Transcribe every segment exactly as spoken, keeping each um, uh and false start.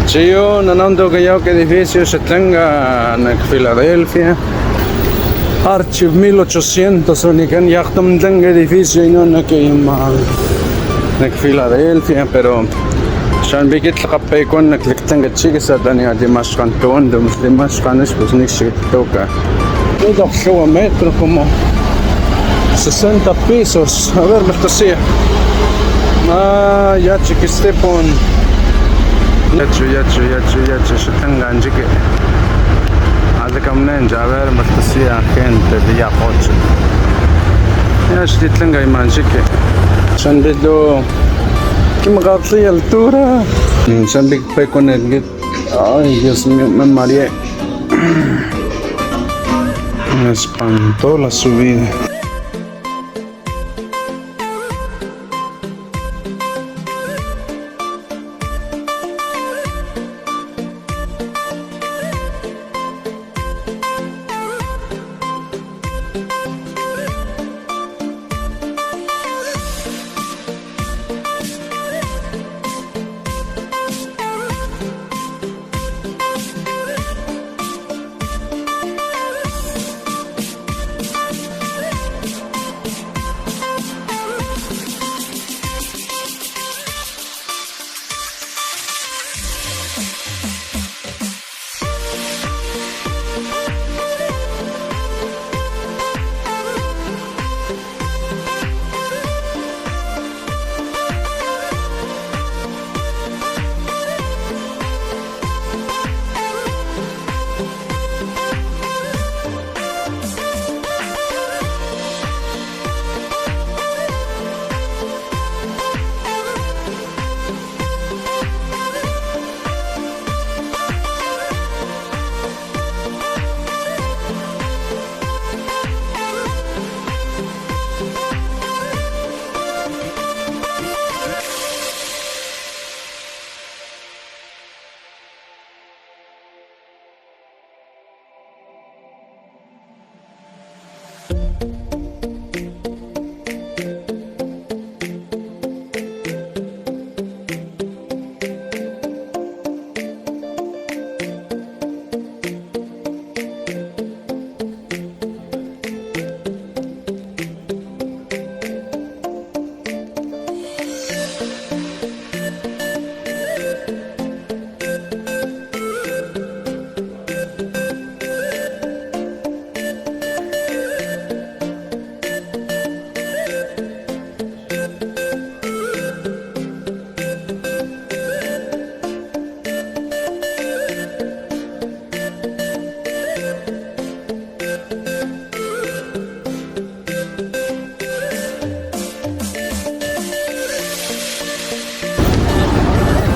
Chiyo, nanan tu kayaw k edificio xa tlanka nak Filadelfia. Archiv mil ochocientos wanikan, ya akgtam tlanka edificio ino nak ima, nak Filadelfia, pero xan wi kit lhakgapekuan nak laktlanka chikis, atani a limaxkan tuwan tu mas limaxkan ix, pues nik xikit tuka. Uy, tlawakg lhuwa metro, como sesenta pisos. A ver, malhtasiya. A, yachi kistipun. Yachu, yachu, yachu, yachu, xa tlanka chiki. Alakamnencha, a ver, malhtasiya gente liyakgocha. Yach ti tlanka ima chiki. Xan wi lu kimakgatlay altura. Xan wi pekuanit kit. Ay, Dios mío, me mareé. Me espantó la subida.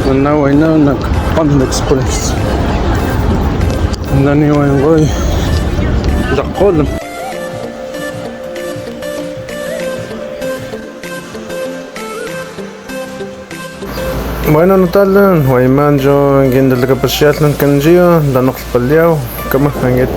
Ana wayna nak Panda Express. Nani wayankoy lakgkgolon. Bueno, natalan, wayman cho kin talakapaxialhnan kan chiyo, tanokglhpaliyaw, kama, ankit